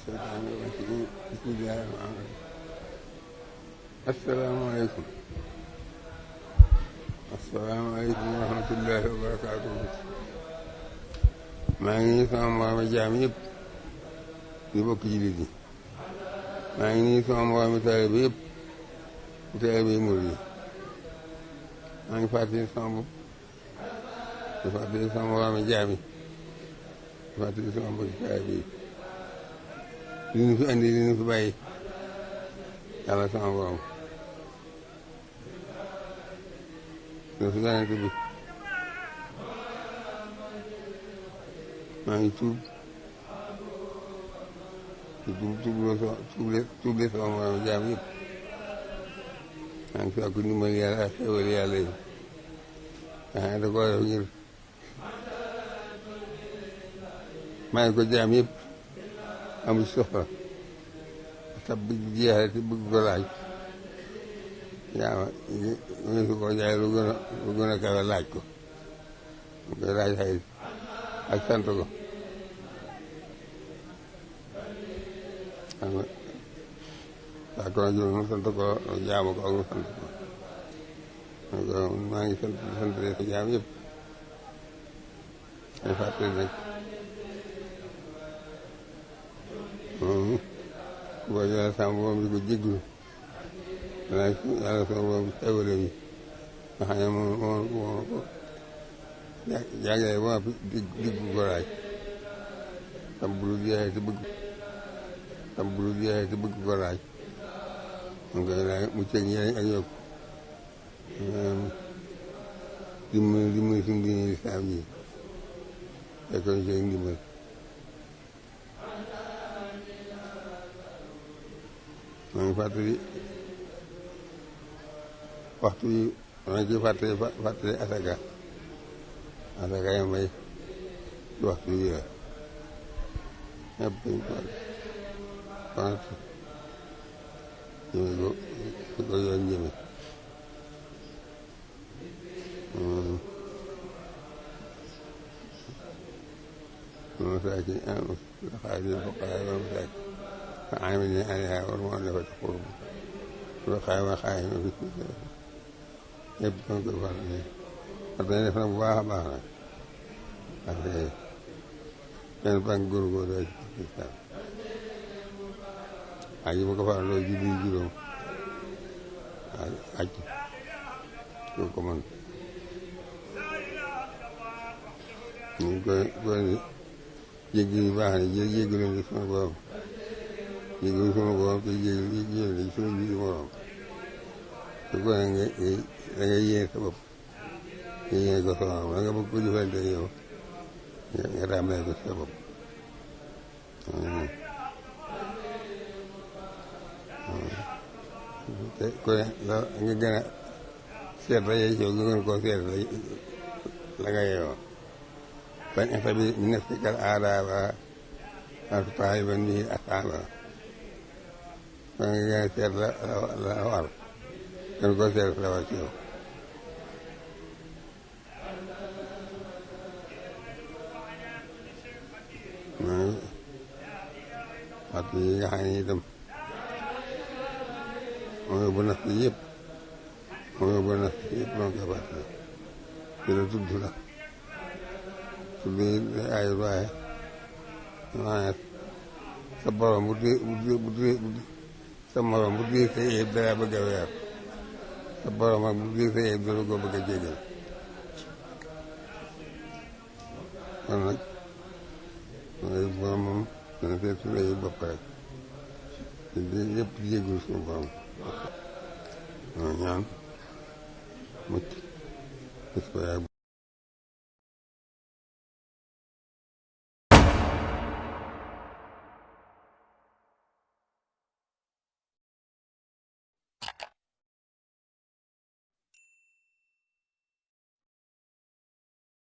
الشيطان الرجيم بسم الله الرحمن الرحيم السلام عليكم ورحمة الله وبركاته maa ngi nuyu sama moromi jaam yëpp di bokk jullit yi maa ngi nuyu sama moromi taalibe yëpp di taalibe murid yi maa ngi fàttali sama bopp di fàttali sama moromi jaam yi di fàttali sama mbokki taalibe yi li ñu fi andi li ñu fi bàyyi yàlla sama borom li fi yonent bi maa ngi tuub sama moroom jaam yëpp maa ngi sàkku ndimbal yàlla ak xéwal yàlla yi nga da koo def ngir maa ngi ko jaam yëpp amu ci soxla tab bi jeexale te bëgg ko laaj yaa ma su ko jaay lu gën a kawe laaj ko mu koy laaj xëy ak sant ko saa ko jur mu sant ko jaamu ko ak mu sant ko maa ngi sant sa jaam yëpp ay fàttali nag ku ko yàlla sama borom di ko jéglu yàlla sama borom xewale yi nga xam ne moo ko jàngale ba diggu ko laaj tam bulu jeexee te bëgg ko laaj mu koy laaj mu ceeg njëriñ ak yokku dimbali suñu diine lislaam ji fekkoon ceeg ndimbal maa ngi fàttali waxtu yi maa ngi ciy fàttali asaka yi may ci waxtu yi la ñëpp dañ ko sant jëme ko yoon jëme masaakin al-fuqaraa wal masaakin والعاملين عليها والمؤلفة قلوبهم والرقاب والخائفين في كل يبقون كفار parce que def na bu baax a baax nag parce que kenn banque góorgóorlu rek ci islam aji bu ko faral loo julli juróom aj doo ko mën ñu ngi koy jéggi yu baax ne jéggi leen di sunu borom jéggi sunu borom te jéggi sunu biir morom su ko ne da ngay yéene sa bopp nga yéene ko sa morom da nga bëgg ko jëfante ak yow nga tàmbalee ko sa bopp te ku ne nga gën a seet la yey nga gën koo seet la nga yeewoo bañ a tabi mi nafsikal aadaaba ak taaliban bihi asaaba kon nga gën a seet la war gën koo seet la war ci yow waxtu yi nga xam ne itam moo yóbbu nas yi yëpp noonu koy fàttali ci la tudd yi ayut waaye maanaam sa borom sa morom bu diir sa yëpp dara bëgg a weer sa borom ak bu diir sa yëpp dara ko bëgg a jégal kon nag mooy borom moom dana seet su lay bopp rek yëpp jégul suñu borom ñaan mucc